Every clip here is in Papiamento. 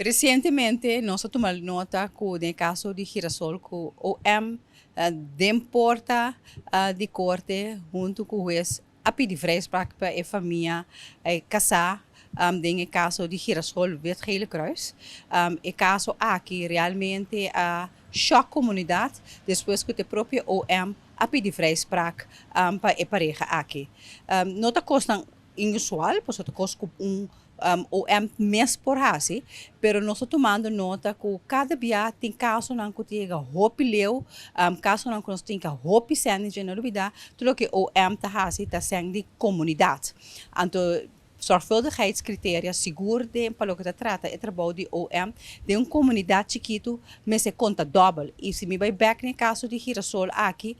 Resientemente nos a tuma nota ku den e kaso di Girasol ku OM den porta di korte huntu ku hues a pidi vrijspraak pa e famia kasá den e kaso di Girasol Wit Gele Kruis. E kaso aki realmente a shòk komunidat despues ku te propio OM a pidi vrijspraak pa e pareha aki. No ta kosnan inusual, pasobra ta kos ku un OM mes por hasi, pero nos ta tumando nota ku kada bia tin kasonan ku ta yega hopi leu, kasonan ku nos tin ka hopi sèn di dje. No lubida tur loke OM ta hasi ta sèn di komunidat. Anto zorgvuldigheidscriteria sigur den pa loke ta trata e trabou di OM den un komunidat chikitu mester konta dòbel. I si mi bai bèk na e kaso di Girasol aki,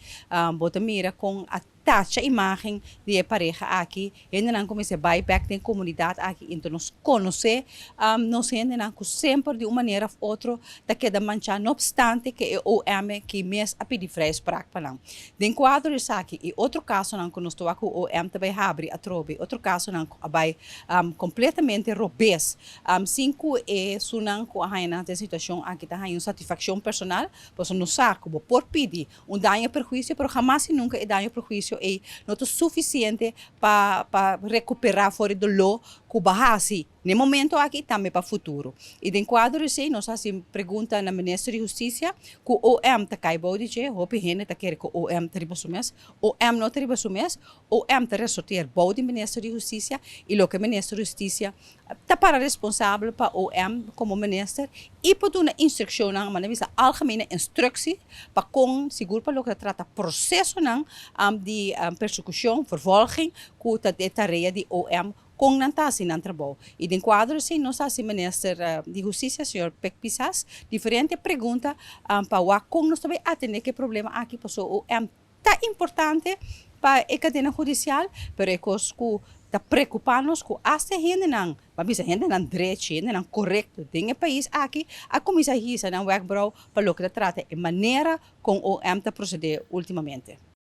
bo ta mira kon a tacha imagen di e pareha aki, hendenan ku mester bai bek den komunidat aki i enton nos konosé nos hendenan ku semper di un manera of otro ta keda manchá no opstante ke e OM ki mes a pidi vrijspraak pa nan. Den kuadro di esaki i otro kasonan ku nos ta wak ku OM ta bai habri atrobe, otro kasonan ku a bai kompletamente robes sin ku e sunan ku a haña nan den situashon aki ta haña un satisfakshon personal, pasobra nos sa ku bo por pidi un daño perhuisio, pero hamas y nunca e daño perhuisio ei no ta suficiente pa pa recupera for e doló cu bo a haci n'e momento aki y tambe pa futuro. Y den cuadro di esey nos a haci pregunta na Minister di Husticia cu OM ta cay bou di dje, hopi hende ta kere cu OM ta riba su mes, OM no ta riba su mes, OM ta resorteer bou di Minister di Husticia y loke Minister di Husticia ta para responsabel pa OM komo minister i por duna instrukshonnan, manda bisa algemene instruksie pa kon sigur pa loke ta trata prosesonan di persekushon, vervolging, ku ta e tarea di OM kon nan ta hasi nan trabou. I den kuadro esei nos a hasi minister di Hustisia, señor Pek Pisas, diferente pregunta pa wak kon nos ta bai atende ku e problema aki pasobra OM Ta importante pa e kadena hudisial, pero e kos ku ta preokupá nos ku asta e hendenan, bo a bisa hendenan drechi, hendenan korekto den e pais aki a kuminsá hisa nan wèkbrou pa loke ta trata e manera kon OM ta prosedé últimamente.